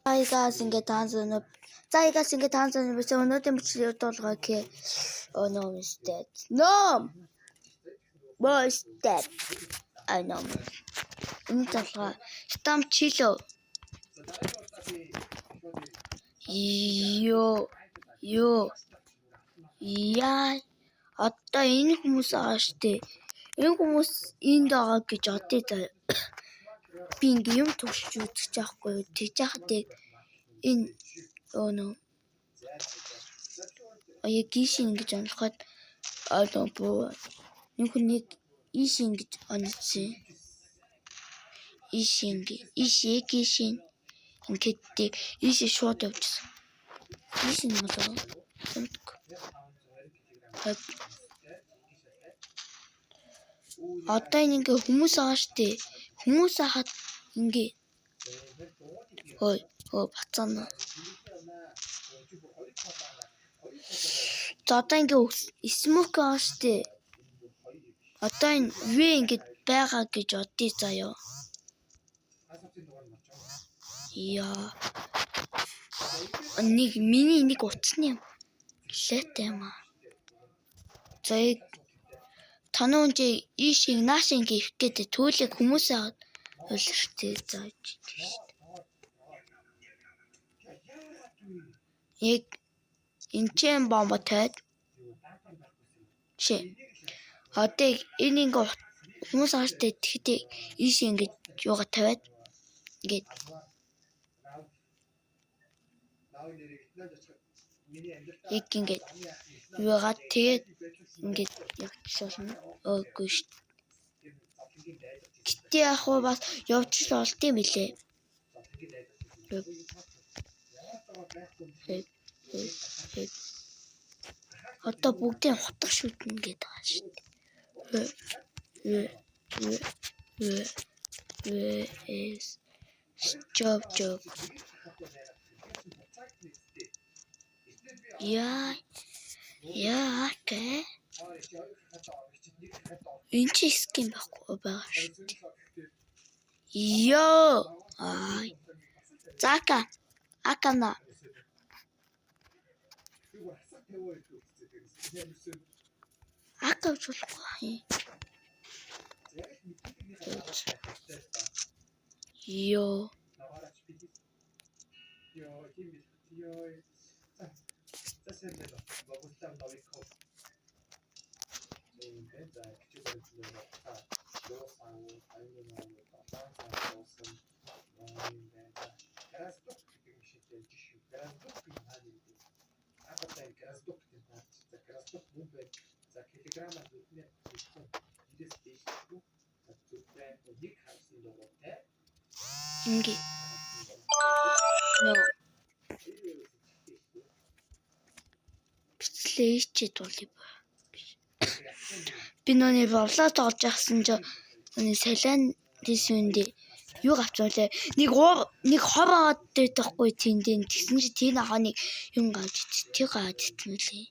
Guys, ингээд таан зөнө. За guys, ингээд таан зөнө би өнөөдрийн бичлэг дуулгаа гэх. Oh no, is dead. No. Boy is dead. I know. Энэ толгой. Стам чило. Йоо. Йоо. Яа. Одоо энэ хүмүүс байгаа штэ. Энэ хүмүүс энд байгаа гэж одоо заяа. Би ингээ юм туршиж үзэж байхгүй юу. Тэгж яхад яг энэ өө нөө. Яг ийш ингэж онцлоход одоо буу. Нэг хүн нэг ийш ингэж онцсон. Ийш ингэ. Ийш яг ийш ингээд ийш шууд явчихсан. Ийш юм болоо. Одоо энэ ингээ хүмүүс байгаа штэ. Хүмүүс хахад ингээ хөөе хөө бацаана. За одоо ингээ смок байгаа штэ. Одоо энэ V ингээд байгаа гэж бодъё заяа. Яа. Нэг миний нэг утасны юм. Лээтэй юм аа. За яг тануу хүн чи ийш нааш ингээ ивх гэдэг төлөг хүмүүс аваад улирчтэй зааж шүү дээ. Яг энэ ч бомбо тавиад шээ. Одоо энэ ингээ хүмүүс ааштай тэгэхдээ ийш ингээ юугаа тавиад ингээд яг ингээд юугаа тэгээд ингээд явчихсан. Өөгүй шүү. Гэтэ яг хуу бас явчих болт юм билээ. Одоо бүгдийн хутга шүтнэ гэдэг байгаа шүү дээ. В В В В S Job job. Яа. Яа, окей. Энэ чи скин байхгүй байгаа шүү дээ. Йоо. Ай. Зака. Акана. Ака болохгүй юм. Йоо. Ингээ. Нөө. Бичлээ ичээд болъё. Би нүуний бовлоо тоглож явсан чи нүуний салиан дисүндээ юу авчвалээ. Нэг уур нэг хор аваад байхгүй тэндээ тэгсэн чи тийм ахаа нэг юм гарч ичээ гарч ичсэн мөлий.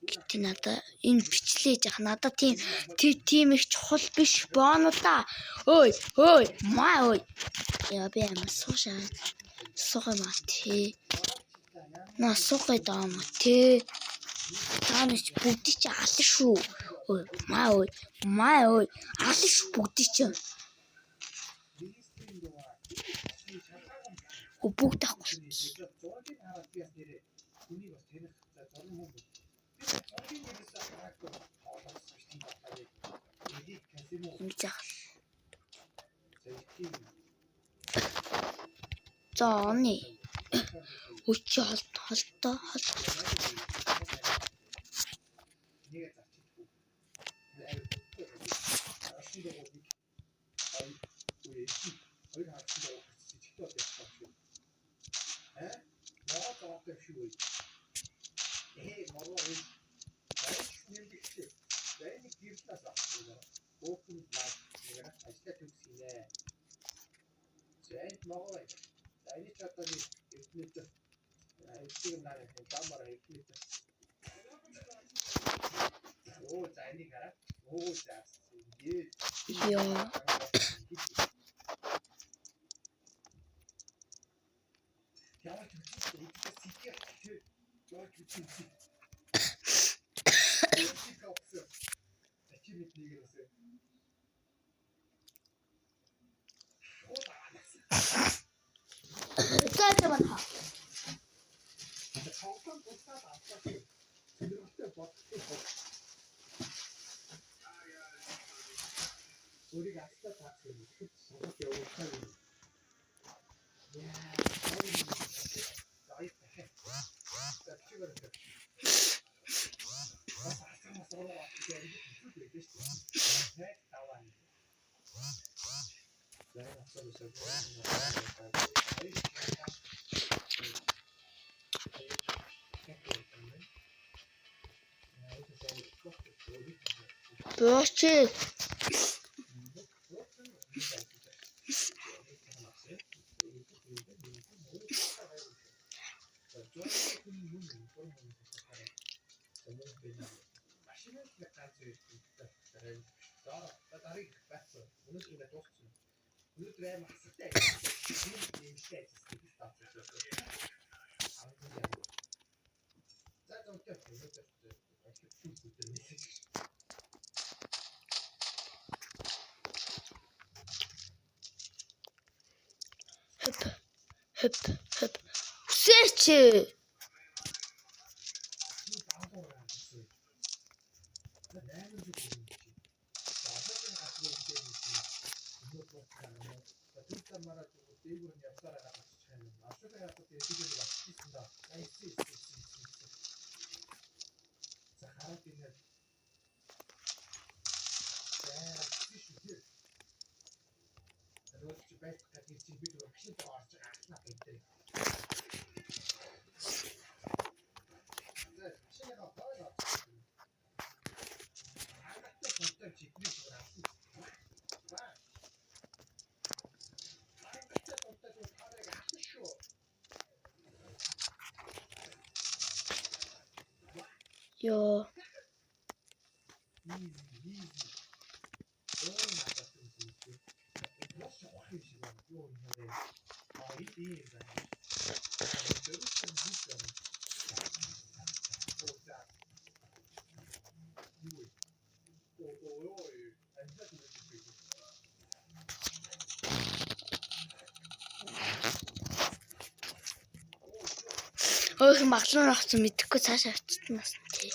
Гэтэ надаа энэ бичлээ яах надаа тийм тийм их чухал биш боонуудаа. Ой ой маа ой. Яа би амар суушаа. Суух юм а тий. Наа суух гэдэг юм а тий. Та нар чи бүгдийг чи ална шүү. Ой маа ой маа ой ална шүү бүгдийг чи. Бүгд авахгүй. Ингэж яах. За оны. Өчи холт холтоо холт. Йоо. За манай. Бооч. Хөп хөп хөп. Үсээч. Йоо. Өөх маглан авсан мэдэхгүй цааш авчтан бас тий.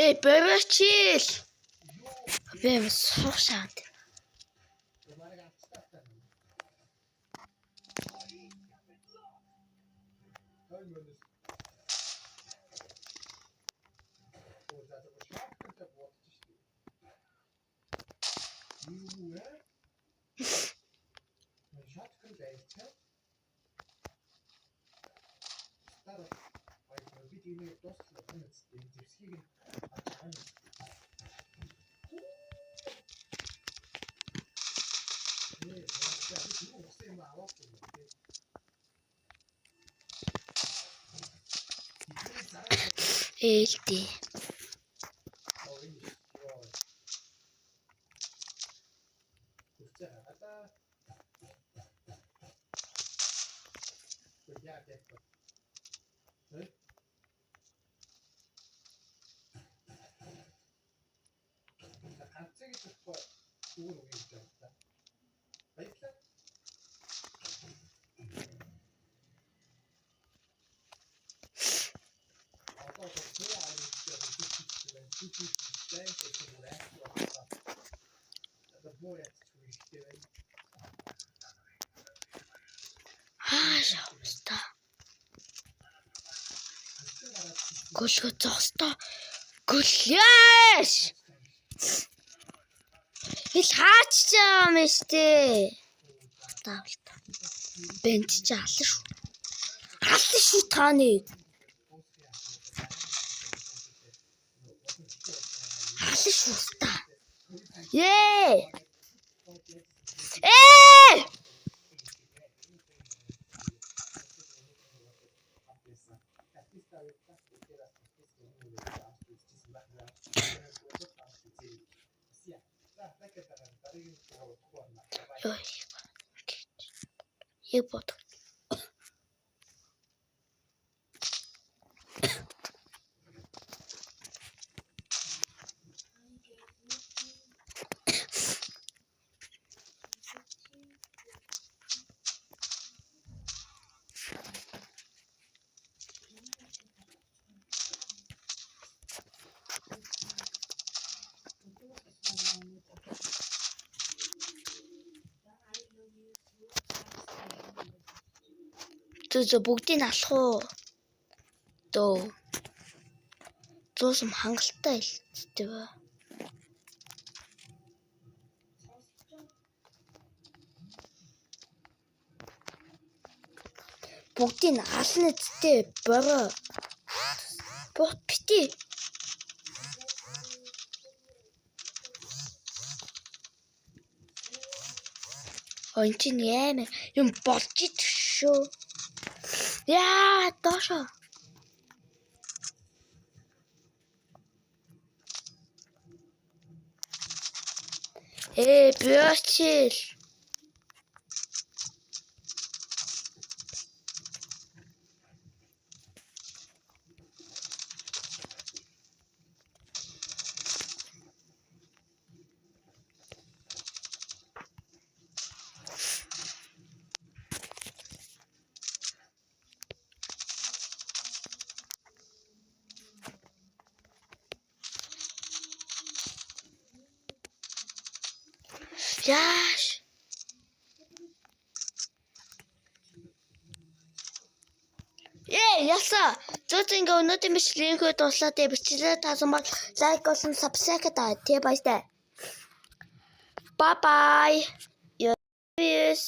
Эй, бөрөчил. Би юм суушаад. Ээлтэй. Хаашаа уста. Гөлгөө зогсдоо. Гөлөөш. Хэл хааччаа юм штэ. Таавал. Бэнт чи алан шүү. Алан шүү тааны. Алан шүү та. Ээ. Ээ. Йоо. Яг бод. Зөө бүгдийг алах уу? Дөө. Зуусам хангалттай илттэй ба. Бүгдийг ална үсттэй бороо. Бот бити. Он чинь амар юм болж идэх шүү. Яа, доошоо. Ээ, бьячил. Яаш. Ээ, ясаа. Зөө ингээ өнөөдрийн бичлэгийг дууслаа. Тэгээ бичлэгээ таасан бол лайк болон subscribe даа. Тэгээ баяртай. Bye bye. Yes.